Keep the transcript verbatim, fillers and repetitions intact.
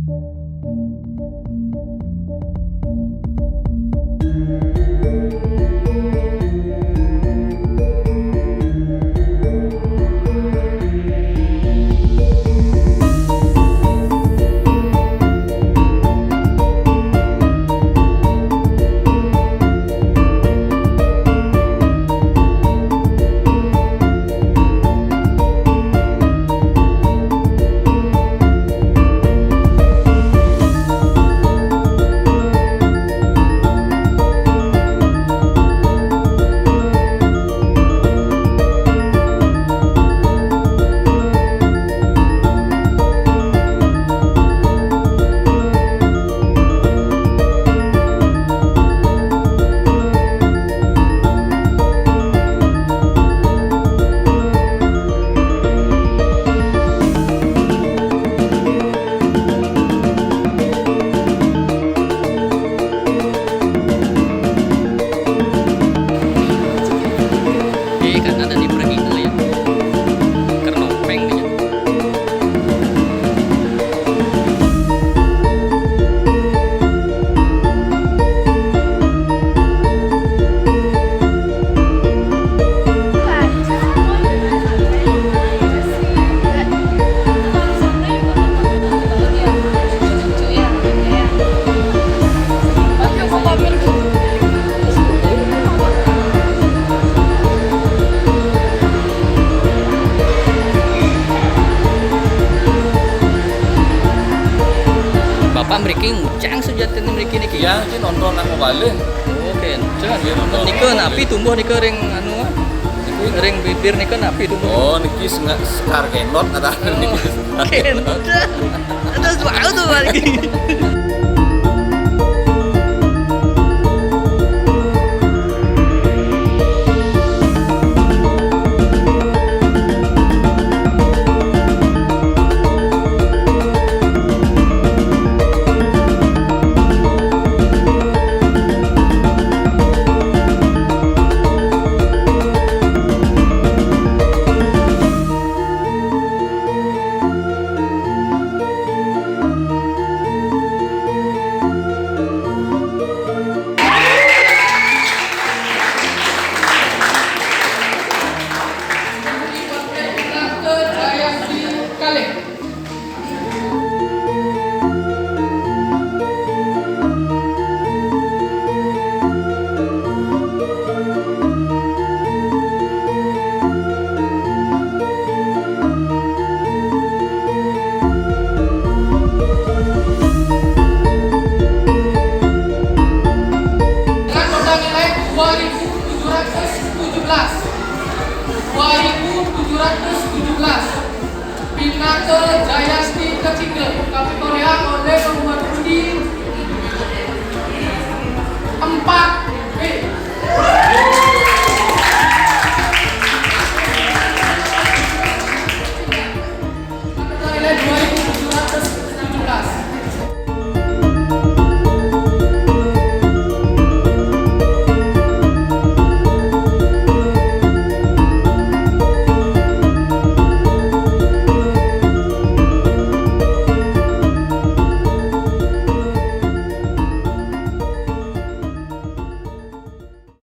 Eh, karena tadi pergi itu ya. Kernopeng aja. Bapak mriki ngucang sujatine mriki niki. Ya, iki nonton nang bale. Oh, kenceng. Iya, nonton. Nika napi tumbuh nika ring anu, ring bibir nika napi tumbuh? Oh, niki senga-, sekar kenot ada niki. Kenot. Terus bau tuh balik.